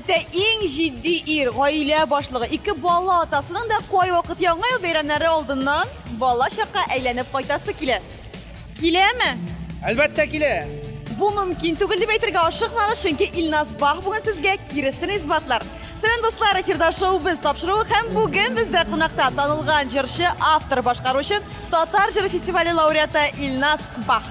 Хәтта иң җитди ир, гаилә башлыгы, ике бала атасының да кайвакыт Яңа ел бәйрәмнәре алдыннан бала чакка әйләнеп кайтасы килә. Киләме? Әлбәттә килә. Бу мөмкин түгел дип әйтергә ашыкмагыз, чөнки Илназ Бах бүген сезгә киресен исбатлар. Сәлам дуслар, эфирда шоу без тапшыруы һәм бүген бездә кунакта танылган җырчы, автор, башкаручы, Татар җыры фестивале лауреаты Илназ Бах.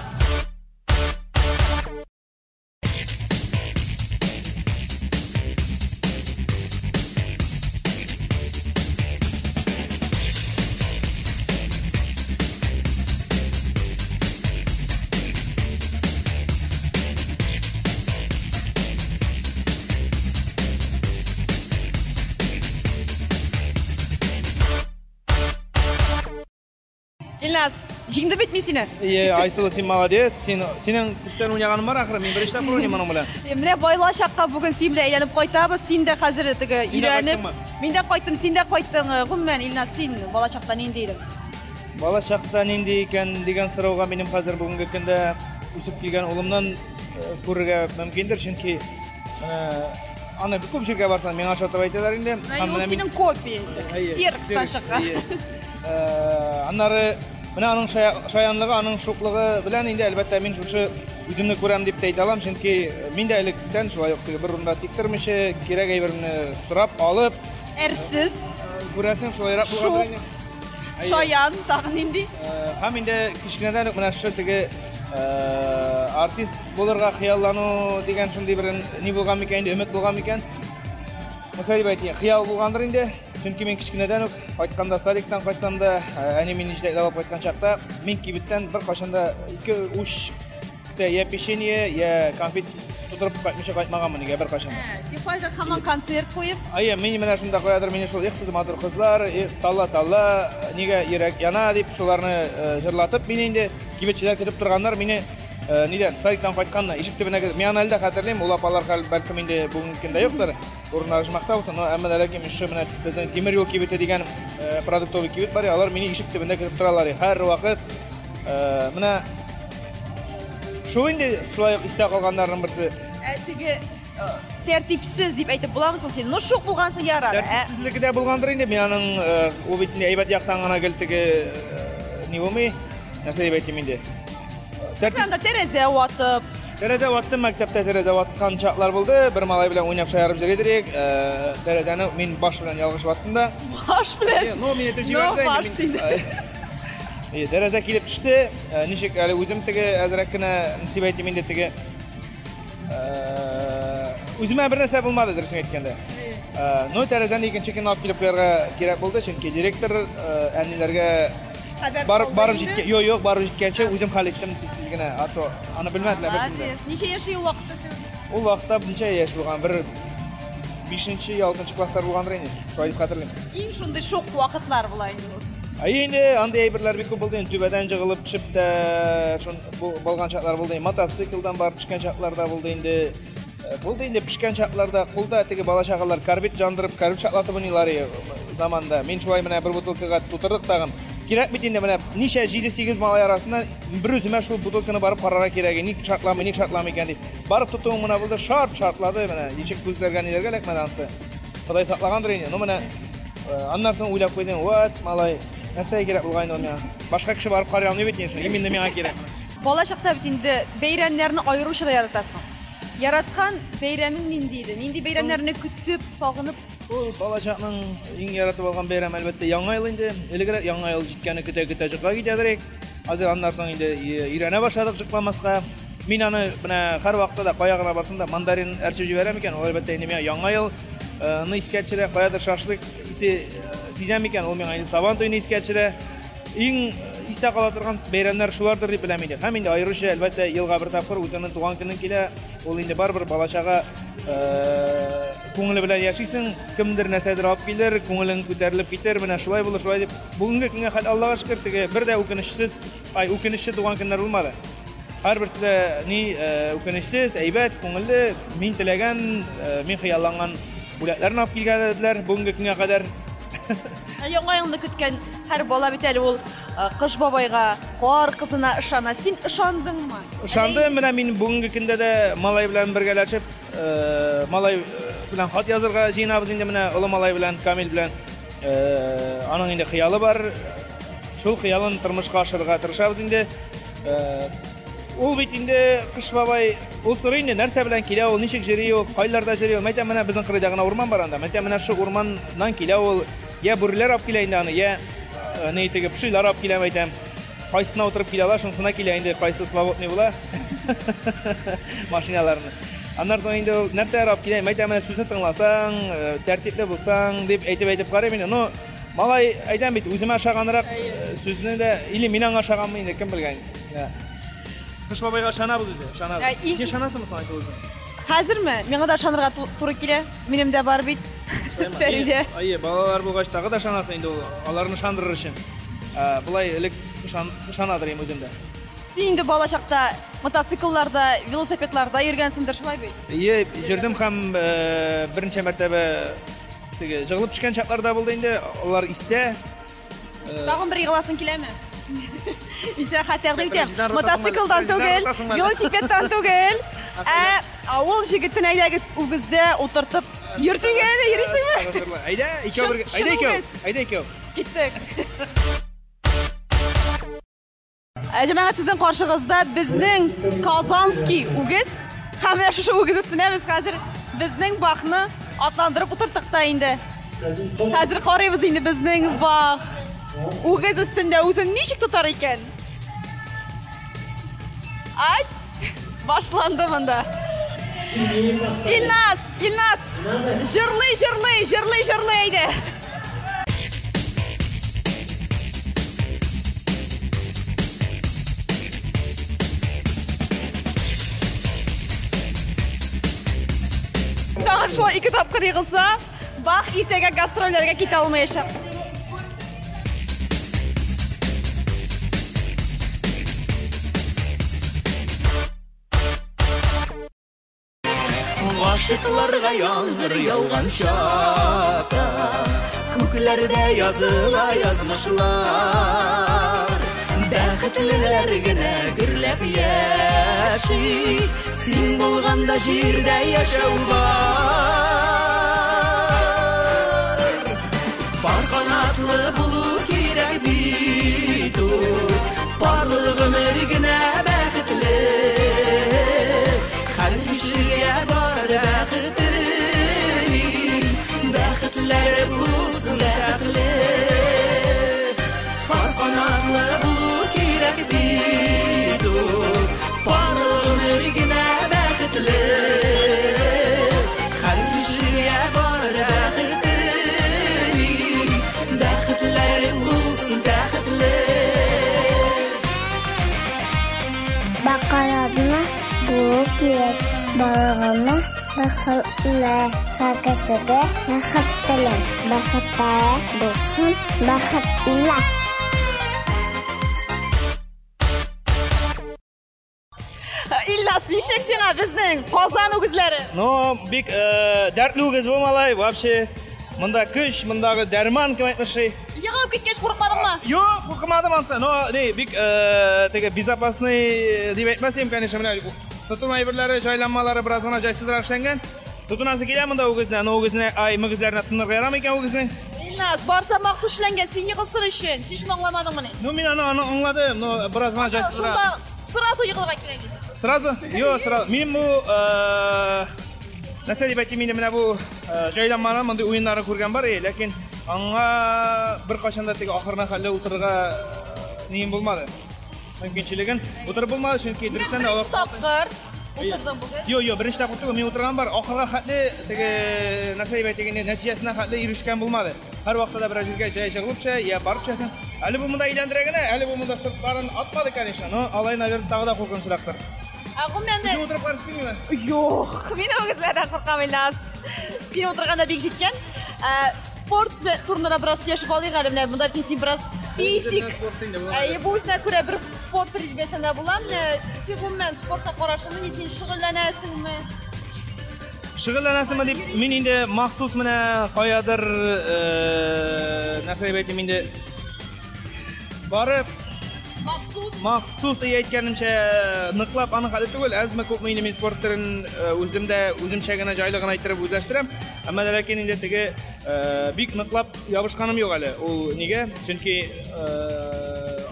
Илназ, җиңдем бит мин сине. Ие, Айсылу, син молодец. Син синең күптән уйнаганың бар ахры, мин беренче тапкыр уйныйм моның белән. Менә бала чакка бүген син белән әйләнеп кайтабыз. Син дә хәзер теге өйрәнеп. Мин дә кайттым, син дә кайттың. Гомумән, Илназ, син бала чакта нинди идең? Бала чакта нинди икән дигән сорауга минем хәзер бүгенге көндә үсеп килгән улымнан күрергә мөмкиндер, чөнки аны күп җиргә барсаң, миңа ошатып әйтәләр инде. Һәм менә синең копия, ксерокстан чыккан. Аннары менә аның шаянлыгы, аның шуклыгы белән инде әлбәттә мин шушы үземне күрәм дип тә әйтә алам, чөнки мин дә электән шулай ук теге бер урында тик тормыйча, кирәк әйберне сорап алып, әрсез, күрәсең, шулайрак булгандыр инде. Шаян, тагын нинди? Һәм инде кечкенәдән үк менә шушы теге артист булырга хыяллану дигән шундый бер ни булган микән инде, өмет булган микән? Нәрсә дип әйтим, хыял булгандыр инде. Чөнки мин кечкенәдән үк кайтканда садиктан кайтсам да, әни мине җитәкләп алып кайткан чакта, мин кибеттән беркайчан да ике уч кесә я печенье, я конфет тутырып кайтмыйча кайтмаганмын нигә беркайчан да. Син кайдыр һаман концерт куеп? Әйе, мин менә шунда каядыр мине шул эх сез матур кызлар, эх талла талла, нигә йөрәк яна дип шуларны җырлатып мине инде кибетчеләр көтеп торганнар, мине нидән садиктан кайтканны ишек төбенә мин аны әле дә хәтерлим, ул апалар хәл бәлкем инде бүгенге көндә юктыр. Урыннары оҗмахта булсын, но әмма дә ләкин шушы менә безнең тимер юл кибете дигән продуктовый кибет бар, алар мине ишек төбендә көтеп торалар һәрвакыт. Менә шул инде шулай ук истә калганнарның берсе. Ә теге тәртипсез дип әйтеп буламы соң син? Ну шук булгансың ярар. Тәртипсезлеге дә булгандыр инде. Мин аның ул бит инде әйбәт яктан гына гел теге ни булмый. Нәрсә дип әйтим инде? Тәртип... Анда тәрәзә ватып. Тәрәзә ваттым, мәктәптә тәрәзә ваткан чаклар булды. Бер малай белән уйнап шаярып йөри идек. Тәрәзәне мин баш белән ялгыш ваттым да. Баш белән? Ну, мине этеп җибәрде. Ну, баш синде. Тәрәзә килеп төште. Ничек әле үзем теге әзрәк кенә нисеп әйтим инде теге үземә бер нәрсә булмады, дөресен әйткәндә. Ну, тәрәзәне икенче көнне алып килеп куярга кирәк булды, чөнки директор әниләргә Барып, барып җиткән, юк, юк, барып җиткәнче үзем хәл иттем тиз-тиз генә, а то аны белмәделәр бер көндә. Ничә яшь ул вакытта син? Ул вакытта ничә яшь булган? Бер бишенче, алтынчы класслар булгандыр инде. Шулай дип хәтерлим. Иң шундый шок вакытлар була инде ул. Ә инде андый әйберләр бик күп булды инде. Түбәдән жыгылып төшеп тә шун булган чаклар булды. Мотоциклдан барып төшкән чаклар да булды инде. Булды инде пешкән чакларда кулда теге бала чагалар карбид жандырып, карбид шартлатып уйныйлар заманда. Мин шулай менә бер бутылкага тутырдык тагын. Кирәк бит инде менә ничә 7-8 малай арасында бер үземә шул бутылканы барып карарга кирәк, ник шартламый, ник шартламый икән дип. Барып тотуым гына булды, шарт шартлады менә. Ничек күзләргә ниләргә эләкмәде ансы. Ходай саклагандыр инде. Ну менә аннан соң уйлап куйдым, вот малай, нәрсәгә кирәк булган инде ул миңа. Башка кеше барып карый алмый бит инде, именно миңа кирәк. Бала чакта бит инде бәйрәмнәрне аеруча да яратасың. Яраткан бәйрәмең нинди иде? Нинди бәйрәмнәрне көтеп, сагынып? Ул балачакның иң яратып алган бәйрәме, әлбәттә, Яңа ел инде. Элегрәк Яңа ел җиткәнне көтә-көтә җокка китәдер. Хәзер аннан соң инде өйрәнә башладык җокламаска. Мин аны менә һәрвакытта да кая гына барсам да мандарин әрчеп җибәрәм икән, ул әлбәттә инде миңа Яңа ел ны искә төшерә, каядыр шашлык исе сизәм икән, ул миңа инде Сабан туйны искә төшерә. Иң истә кала торган бәйрәмнәр шулардыр дип беләм инде. Һәм инде аеруча, әлбәттә, елга бер тапкыр үзеңнең туган көнең килә. Ул инде барыбер балачага күңеле белән яшисең, кемдер нәрсәдер алып килер, күңелең күтәрелеп китер, менә шулай булыр, шулай дип. Бүгенге көнгә хәл Аллага шөкер, теге бер дә үкенечсез, ай, үкенечче туган көннәр булмады. Һәрберсе дә ни үкенечсез, әйбәт, күңелле, мин теләгән, мин хыялланган бүләкләрне алып килгәннәр бүгенге көнгә кадәр. Ә Яңа елны көткән һәр бала бит әле ул Кыш бабайга, Кар кызына ышана. Син ышандыңмы? Ышандым, менә мин бүгенге көндә дә малай белән бергәләшеп, малай белән хат язырга җыенабыз инде менә олы малай белән, Камил белән. Аның инде хыялы бар. Шул хыялын тормышка ашырырга тырышабыз инде. Ул бит инде Кыш бабай, ул сорый инде, нәрсә белән килә ул, ничек җөри ул, кайларда җөри ул. Мәйтәм, менә безнең кырыйда гына урман бар анда. Мәйтәм, менә шул урманнан килә ул. Я бүреләр алып килә инде аны, я ни теге пошилар алып килә, мәйтәм. Кайсына утырып килә алар, шунысына килә инде, кайсы свободный була. Машиналарны. Аннан соң инде ул нәрсәләр алып килә, мәйтәм, менә сүзне тыңласаң, тәртипле булсаң, дип әйтеп-әйтеп карыйм инде. Ну, малай, әйтәм бит, үземә ошаганрак сүзне дә, или мин аңа ошаганмы инде, кем белгән. Кыш бабайга ышанабыз үзе, ышанабыз. Син ышанасыңмы соң, Айсылу, үзең? Хәзерме? Миңа да ышанырга туры килә. Минем дә бар бит. Фәридә. Әйе, балалар булгач тагы да ышанасың инде ул, аларны ышандырыр өчен. Болай элек ышанадыр идем үзем дә. Син инде бала чакта мотоциклларда, велосипедларда йөргәнсеңдер, шулай бит? Әйе, йөрдем һәм берничә мәртәбә теге җыгылып төшкән чаклар да булды инде, алар истә. Тагын бер егыласың киләме? Исә хәтер итәм. Мотоциклдан түгел, велосипедтан түгел. Ә авыл җегетен әйдәгез үгездә утыртып йөртик әле, йөрисеңме? Әйдә, икәү бергә. Әйдә икәү. Әйдә икәү. Киттек. Җәмәгать, сезнең каршыгызда безнең Казанский үгез. Һәм менә шушы үгез өстенә без хәзер безнең Бахны атландырып утырттык та инде. Хәзер карыйбыз инде безнең Бах үгез өстендә үзен ничек тотар икән. Ай, башланды монда. Илназ, Илназ, җырлый, җырлый, җырлый, җырлый әйдә. Тагын шулай ике тапкыр егылса, Бах иртәгә гастрольләргә китә алмаячак. Гашыйкларга яңгыр яуган чакта, күкләрдә языла язмышлар. Бәхетлеләр генә гөрләп яши, син булганда җирдә яшәү бар. Пар канатлы булу кирәк бит ул, парлы гомер генә бәхетле. Һәр кешегә бар бәхет телим, бәхетләре булсын бәхетле. Пар канатлы булу кирәк бит ул, парлы гомер генә бәхетле. Һәр кешегә бар бәхет телим, бәхетләре булсын бәхетле. Бакаларны булу кирәк, балыгына бәхетле, һәркесегә бәхет телим, бәхетләре булсын бәхетле. Ильяс, ничек сиңа безнең Казан үгезләре? Ну, бик дәртле үгез бу малай, вообще. Монда көч, мондагы дәрман кем әйтмешли. Егылып киткәч курыкмадыңмы? Юк, куркмадым ансы. Но, ни, бик теге безопасный дип әйтмәс идем, конечно, менә тотын әйберләре, җайланмалары бераз гына җайсызрак эшләнгән. Тотынасы килә монда үгезнә, но үгезнә, ай, мөгезләренә тотынырга ярамый икән үгезнең. Ильназ, барса махсус эшләнгән, син егылсын өчен. Син шуны аңламадыңмыни? Ну, мин аны аңладым, но бераз гына җайсызрак. Шунда сразу егылырга кирәк иде. Сразу? Юк, сразу. Мин бу, нәрсә дип әйтим инде, менә бу җайланманы, мондый уеннарын күргән бар, ләкин аңа беркайчан да теге ахырына хәтле утырырга нием булмады. Мөмкинчелеген утырып булмады, чөнки дөрестән дә алар Беренче тапкыр утырдым бүген. Юк, юк, беренче тапкыр түгел, мин утырган бар. Ахырга хәтле теге нәрсә дип әйтик инде, нәтиҗәсенә хәтле ирешкән булмады. Һәр вакытта да берәр җиргә җәй чыгып төшә, я барып төшәсең. Әле бу монда әйләндерә генә, әле бу монда сыртларын атмады, конечно, но алай, наверное, тагы да куркынычрактыр. Ә гомумән Син утырып каршы килмиме? Юк, мин үгезләрдән куркам, Ильназ. Син утырганда бик җиткән. Спорт турында да бераз сөйләшеп алыйк әле, менә монда бит син бераз физик. Әйе, бу үзенә күрә бер спорт төре дип әйтсәң дә була. Менә син гомумән спортка карашыңны ни, син шөгыльләнәсеңме? Шөгыльләнәсеңме дип, мин инде махсус менә каядыр, нәрсә дип әйтим инде, барып Махсус? Махсус, әйе, әйткәнемчә, ныклап аның хәле түгел. Әзме күпме инде мин спорт төрен үзем дә үземчә генә җайлы гына иттереп үзләштерәм. Әмма дә ләкин инде теге бик ныклап ябышканым юк әле. Ул нигә? Чөнки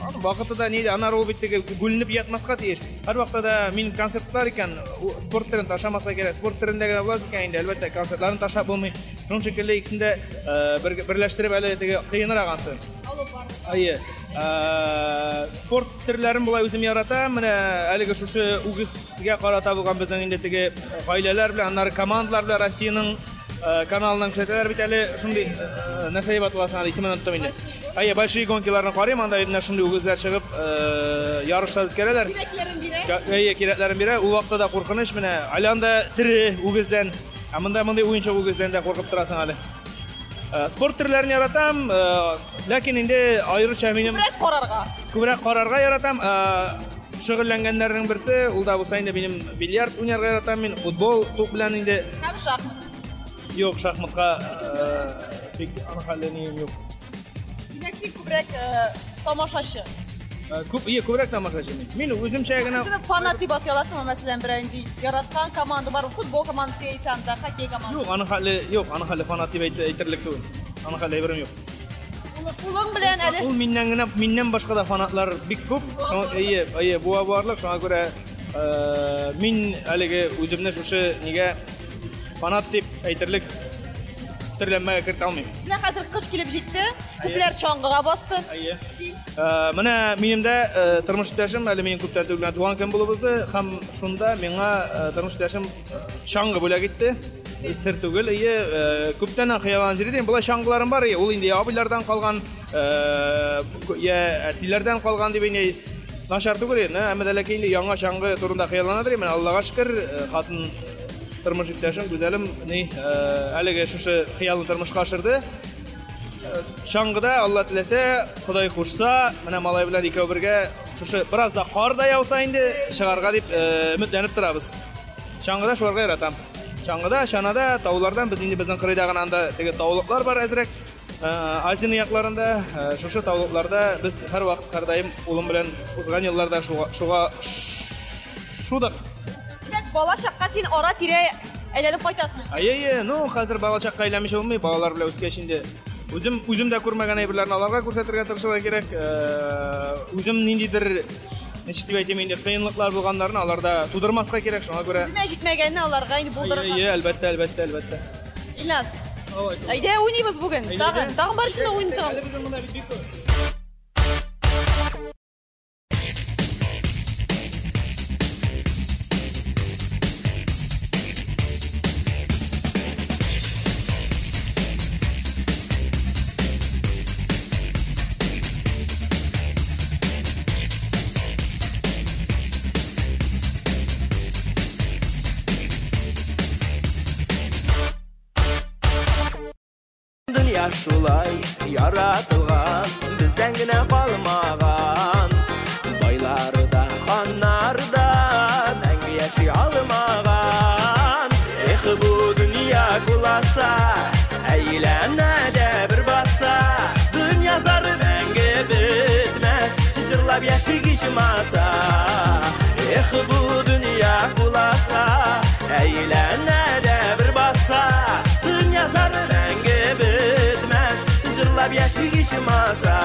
аның вакыты да ни, аннары ул бит теге бүленеп ятмаска тиеш. Һәрвакытта да мин концертлар икән, спорт төрен ташламаска кирәк. Спорт төрендә генә буласың икән инде, әлбәттә, концертларын ташлап булмый. Шуның шикелле икесен дә берләштереп әле теге кыенрак ансы. Алып барырга. Әйе. Спорт төрләрен болай үзем яратам. Менә әлеге шушы үгезгә карата булган безнең инде теге гаиләләр белән, аннары командалар белән Россиянең каналыннан күрсәтәләр бит әле шундый нәрсә дип атала соң әле, исемен оныттым инде. Әйе, большие гонкиларны карыйм, анда менә шундый үгезләр чыгып ярышлар үткәрәләр. Кирәкләрен бирә. Әйе, кирәкләрен бирә. Ул вакытта да куркыныч менә. Әле анда тере үгездән, ә монда мондый уенчык үгездән дә куркып торасың әле. Спорт төрләрен яратам, ләкин инде аеруча минем Күбрәк карарга. Күбрәк карарга яратам. Шөгыльләнгәннәрнең берсе, ул да булса инде минем бильярд уйнарга яратам мин, футбол, туп белән инде. Һәм шахмат. Юк, шахматка бик аның хәле нием юк. Димәк, син күбрәк тамашачы. Күп, ие, күбрәк тамашачы мин. Мин үземчә генә Үзеңне фанат дип атый аласыңмы, мәсәлән, берәр нинди яраткан команда бар, футбол командасы яисә анда хоккей командасы. Юк, аның хәле, юк, аның хәле фанат дип әйтерлек түгел. Аның хәле әйберем юк. Улың белән әле. Ул миннән генә, миннән башка да фанатлар бик күп. Шуңа, әйе, әйе, буа барлык, шуңа күрә мин әлеге үземне шушы нигә фанат дип әйтерлек төрләнмәгә кертә алмыйм. Менә хәзер кыш килеп җитте. Күпләр чаңгыга басты. Әйе. Менә минем дә тормыш иптәшем әле минем күптән түгел генә туган көн булып узды һәм шунда миңа тормыш иптәшем чаңгы бүләк итте. Сер түгел, әйе, күптәннән хыялланып йөри идем. Болай чаңгыларым бар, ул инде я абыйлардан калган, я әтиләрдән калган дип инде начар түгел инде, әмма дә ләкин инде яңа чаңгы турында хыяллана идем. Менә Аллага шөкер, хатын тормыш иптәшем Гүзәлем ни әлеге шушы хыялын тормышка ашырды. Чаңгыда, Алла теләсә, Ходай кушса, менә малай белән икәү бергә шушы бераз да кар да яуса инде чыгарга дип өметләнеп торабыз. Чаңгыда шуарга яратам. Чаңгыда, чанада, таулардан без инде безнең кырыйда гына анда теге таулыклар бар әзрәк. Азия якларында шушы таулыкларда без һәрвакыт һәрдаим улым белән узган елларда шуга, шуга шудык. Димәк, бала чакка син ара-тирә әйләнеп кайтасың. Әйе, ну хәзер бала чакка әйләнмичә булмый, балалар белән үскәч инде. Үзем, үзем дә күрмәгән әйберләрне аларга күрсәтергә тырышырга кирәк. Үзем ниндидер, ничек дип әйтим инде, кыенлыклар булганнарын аларда тудырмаска кирәк, шуңа күрә. Үземә җитмәгәнне аларга инде булдырырга. Әйе, әлбәттә, әлбәттә, әлбәттә. Илназ, әйдә уйныйбыз бүген. Тагын, тагын бар шунда уйный торган. Әле безнең монда бит бик күп. Дөнья шулай яратылган, бездән генә калмаган. Байлар да, ханнар да мәңге яши алмаган. Эх, бу дөнья куласа, әйләнә дә бер баса. Дөнья зары мәңге бетмәс, җырлап яшик ичмаса. Эх, бу дөнья куласа, әйләнә дә бер баса. Дөнья зары мәңге бетмәс, җырлап яшик ичмаса.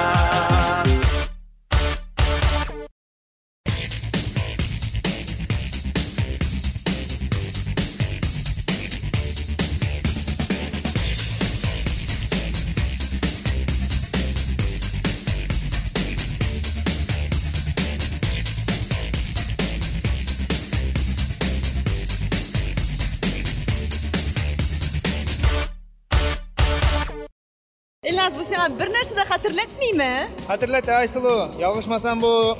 Илназ, бу сиңа бер нәрсә дә хәтерләтмиме? Хәтерләтә, Айсылу. Ялгышмасам, бу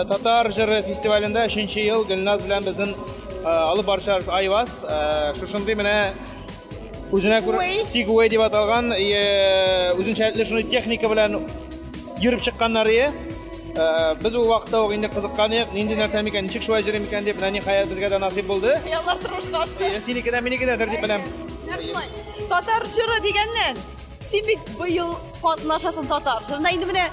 татар җыры фестивалендә 3 ел Гөлназ белән безнең алып баручылар Айваз, шушындый менә үзенә күрә Segway дип аталган, үзенчәлекле шундый техника белән йөреп чыкканнар ие. Без ул вакытта ук инде кызыккан идек, нинди нәрсә микән, ничек шулай йөри микән дип, менә ниһаять безгә дә насыйп булды. Хыяллар тормышка ашты. Синеке дә, минеке дә дип беләм. Нәкъ шулай. Татар җыры дигәннән. Син бит быел катнашасың татар җырына. Инде менә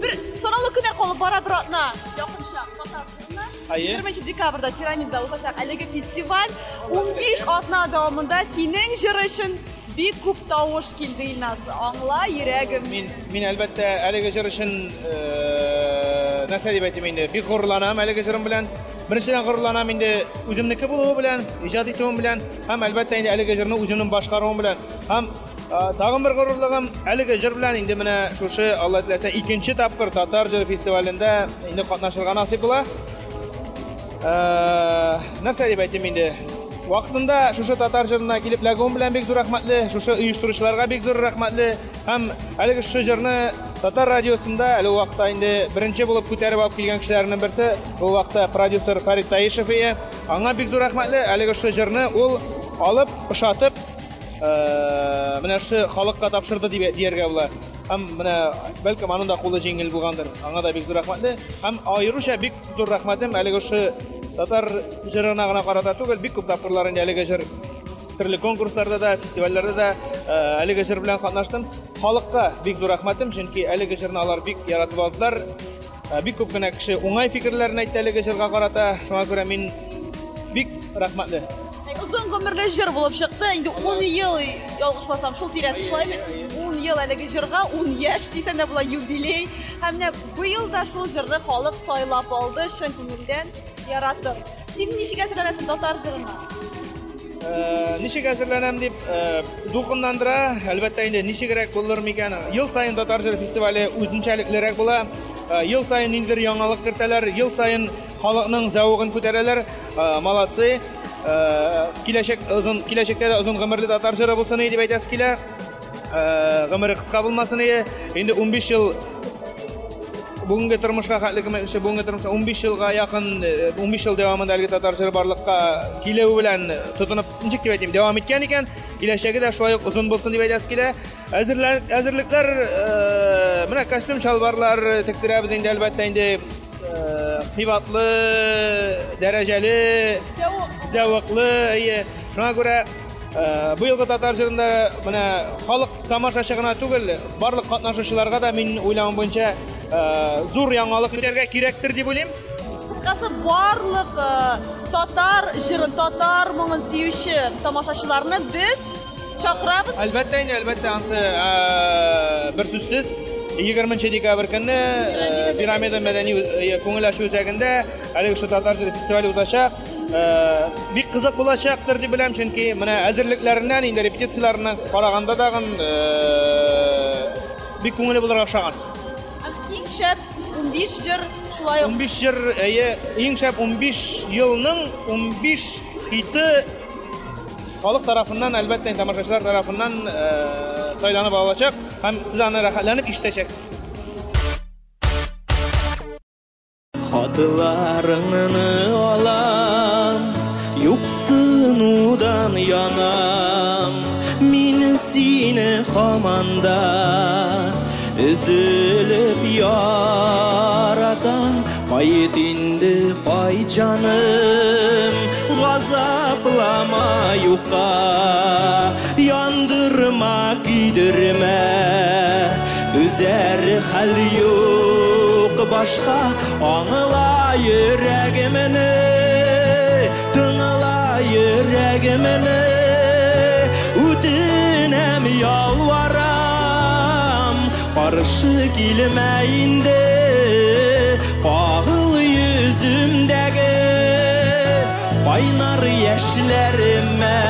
бер санаулы көннәр калып бара, бер атна якынча татар җырына. Әйе. 20 декабрьдә Пирамидада узачак әлеге фестиваль. 15 атна дәвамында синең җыр өчен бик күп тавыш килде, Илназ. Аңла, йөрәгем. Мин әлбәттә әлеге җыр өчен нәрсә дип әйтим инде, бик горурланам әлеге җырым белән. Беренчедән горурланам инде үземнеке булуы белән, иҗат итүем белән һәм әлбәттә инде әлеге җырны үземнең башкаруым белән. Һәм тагын бер горурлыгым, әлеге җыр белән инде менә шушы Алла теләсә икенче тапкыр татар җыры фестивалендә инде катнашырга насыйп була. Нәрсә дип әйтим инде? Вакытында шушы татар җырына килеп ләгүем белән бик зур рәхмәтле, шушы оештыручыларга бик зур рәхмәтле һәм әлеге шушы җырны татар радиосында әле ул вакытта инде беренче булып күтәреп алып килгән кешеләрнең берсе, ул вакытта продюсер Фәрит Таишев ие. Аңа бик зур рәхмәтле, әлеге шушы җырны ул алып, ошатып, менә шушы халыкка тапшырды дип дияргә була. Һәм менә бәлкем аның да кулы җиңел булгандыр. Аңа да бик зур рәхмәтле. Һәм аеруча бик зур рәхмәтем әлеге шушы татар җырына гына карата түгел, бик күп тапкырлар инде әлеге җыр төрле конкурсларда да, фестивальләрдә дә әлеге җыр белән катнаштым. Халыкка бик зур рәхмәтем, чөнки әлеге җырны алар бик яратып алдылар. Бик күп кенә кеше уңай фикерләрен әйтте әлеге җырга карата. Шуңа күрә мин бик рәхмәтле. Озын гомерле җыр булып чыкты. Инде 10 ел, ялгышмасам, шул тирәсе шулай бит. 10 ел әлеге җырга, 10 яшь дисәң дә була, юбилей. Һәм менә быел да шул җырны халык сайлап алды, чын күңелдән яратып. Син ничек әзерләнәсең татар җырына? Ничек әзерләнәм дип дулкынландыра, әлбәттә инде ничегрәк булыр микән. Ел саен татар җыры фестивале үзенчәлеклерәк була. Ел саен ниндидер яңалык кертәләр, ел саен халыкның зәвыгын күтәрәләр. Молодцы. Киләчәк озын, киләчәктә дә озын гомерле татар җыры булсын иде дип әйтәсе килә. Гомере кыска булмасын иде. Инде 15 ел бүгенге тормышка хәтле кем әйтмешли, бүгенге тормышка 15 елга якын, 15 ел дәвамында әлеге татар җыры барлыкка килүе белән тотынып, ничек дип әйтим, дәвам иткән икән, киләчәге дә шулай ук озын булсын дип әйтәсе килә. Әзерлекләр, менә костюм чалбарлар тектерәбез инде, әлбәттә инде, кыйбатлы, дәрәҗәле, зәвыклы, әйе. Шуңа күрә бу елгы татар җырында менә халык тамашачы гына түгел, барлык катнашучыларга да мин уйлавым буенча зур яңалык көтәргә кирәктер дип уйлыйм. Кыскасы, барлык татар җырын, татар моңын сөюче тамашачыларны без чакырабыз. Әлбәттә инде, әлбәттә, ансы бер сүзсез. 20 декабрь көнне Пирамида мәдәни күңел ачу үзәгендә әлеге шул татар җыры фестивале узачак. Бик кызык булачактыр дип беләм, чөнки менә әзерлекләреннән, инде репетицияләреннән караганда тагын бик күңелле булырга охшаган. Иң шәп 15 җыр шулай ук. 15 җыр, әйе, иң шәп 15 елның 15 хиты халык тарафыннан, әлбәттә, тамашачылар тарафыннан сайланып алачак һәм сез аны рәхәтләнеп ишетәчәксез. Хатларыңны алам, юксынудан янам. Мин сине һаман да өзелеп яратам. Кайт инде, кайт, җаным, газаплама юкка. Яндырма, көйдермә, түзәр хәл юк башка. Аңла йөрәгемне, тыңла йөрәгемне. Үтенәм, ялварам, каршы килмә инде. Кагыл йөземдәге кайнар яшьләремә.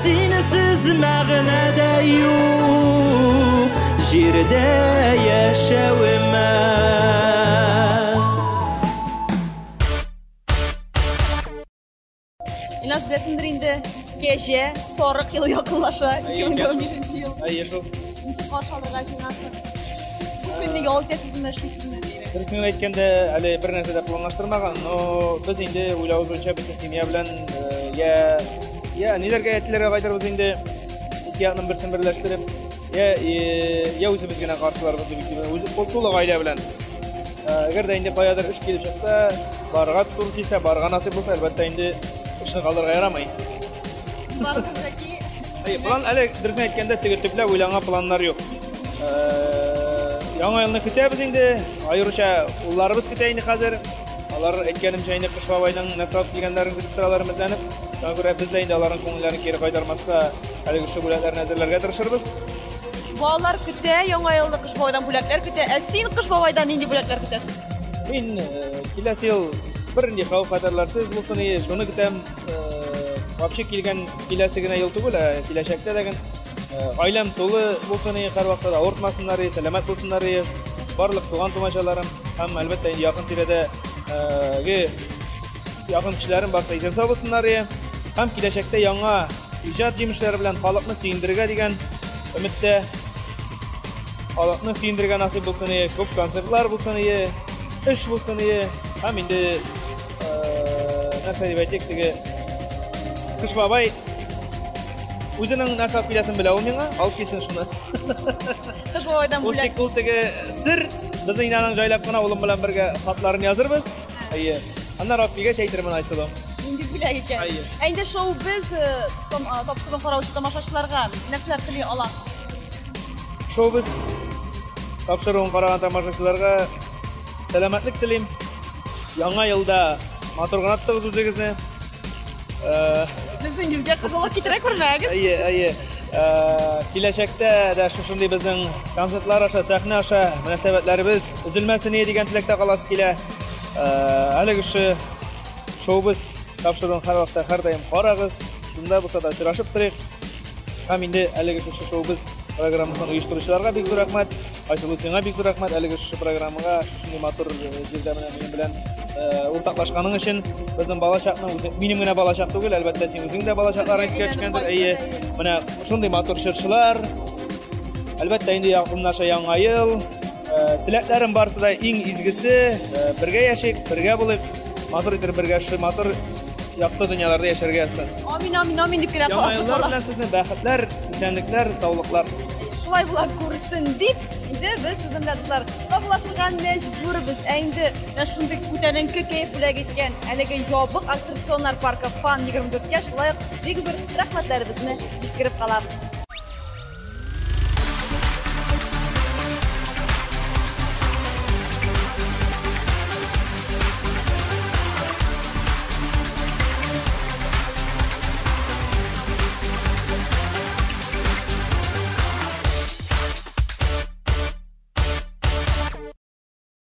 Синсез мәгънә дә юк җирдә яшәвемә. Илназ, беләсеңдер инде, кәҗә, сарык елы якынлаша, 2015 ел. Әйе, шул. Ничек каршы алырга җыенасың? Бу көнне ял итәсезме, эшлисезме? Дөресен әйткәндә, әле бер нәрсә дә планлаштырмаган, но без инде уйлавыбыз буенча бөтен семья белән я ниләргә, әтиләргә кайтырбыз инде, ике якның берсен берләштереп, я үзебез генә каршыларбыз дип, үзе тулы гаилә белән. Әгәр дә инде каядыр эш килеп чыкса, барырга туры килсә, барырга насыйп булса, әлбәттә инде эшне калдырырга ярамый. Барыбер ки, Әйе, план әле дөресен әйткәндә теге төпләп уйланган планнар юк. Яңа елны көтәбез инде. Аеруча улларыбыз көтә инде хәзер. Алар әйткәнемчә инде Кыш бабайның нәрсә алып килгәннәрен көтеп торалар өметләнеп. Шуңа күрә без дә инде аларның күңелләрен кире кайтармаска әлеге шушы бүләкләрне әзерләргә тырышырбыз. Балалар көтә Яңа елны, Кыш бабайдан бүләкләр көтә. Ә син Кыш бабайдан нинди бүләкләр көтәсең? Мин киләсе ел бернинди хәвеф-хәтәрләрсез булсын иде, шуны көтәм. Вообще килгән киләсе генә ел түгел, ә киләчәктә дә гаиләм тулы булсын иде, һәрвакытта да авыртмасыннар иде, сәламәт булсыннар иде. Барлык туган-тумачаларым һәм әлбәттә инде якын тирәдәге якын кешеләрем барысы исән сау булсыннар иде. Һәм киләчәктә яңа иҗат җимешләре белән халыкны сөендерергә дигән өметтә халыкны сөендерергә насыйп булсын иде, күп концертлар булсын иде, эш булсын иде. Һәм инде нәрсә дип әйтик, теге Кыш бабай үзенең нәрсә алып киләсен белә ул миңа, алып килсен шуны. Кыш бабайдан Ул бүләк. ул теге сер, без инде аның җайлап кына улым белән бергә хатларын язырбыз. Әйе. Аннары алып килгәч әйтермен Айсылу. Нинди бүләк икән. Әйе. Ә инде шоу без тапшыруын караучы тамашачыларга нәрсәләр тели ала? Шоу без тапшыруын караган тамашачыларга сәламәтлек телим. Яңа елда матур гына тотыгыз үзегезне. Безнең йөзгә кызыллык китерә күрмәгез. Әйе, әйе. Киләчәктә дә шушындый безнең концертлар аша, сәхнә аша мөнәсәбәтләребез өзелмәсен иде дигән теләктә каласы килә. Әлеге шушы шоубыз тапшыруын һәрвакытта һәрдаим карагыз. Шунда булса да очрашып торыйк. Һәм инде әлеге шушы шоубыз программасын оештыручыларга бик зур рәхмәт. Айсылу, сиңа бик зур рәхмәт. Әлеге шушы программага шушындый матур җирдә менә минем белән уртаклашканың өчен. Безнең балачакны үзе, минем генә балачак түгел, әлбәттә, син үзең дә балачакларың искә төшкәндер. Әйе, менә шундый матур чыршылар. Әлбәттә, инде якынлаша Яңа ел. Теләкләрем барысы да иң изгесе. Бергә яшик, бергә булыйк. Матур итеп бергә шушы матур якты дөньяларда яшәргә язсын. Амин, амин, амин дип кенә Яңа каласы еллар кала. белән сезне бәхетләр, исәнлекләр, саулыклар. Шулай була күрсен дип, инде без сезнең белән, дуслар, саубуллашырга мәҗбүрбез. Ә инде менә шундый күтәренке кәеф бүләк иткән әлеге ябык аттракционнар паркы Фан 24-кә шулай ук бик зур рәхмәтләребезне җиткереп калабыз.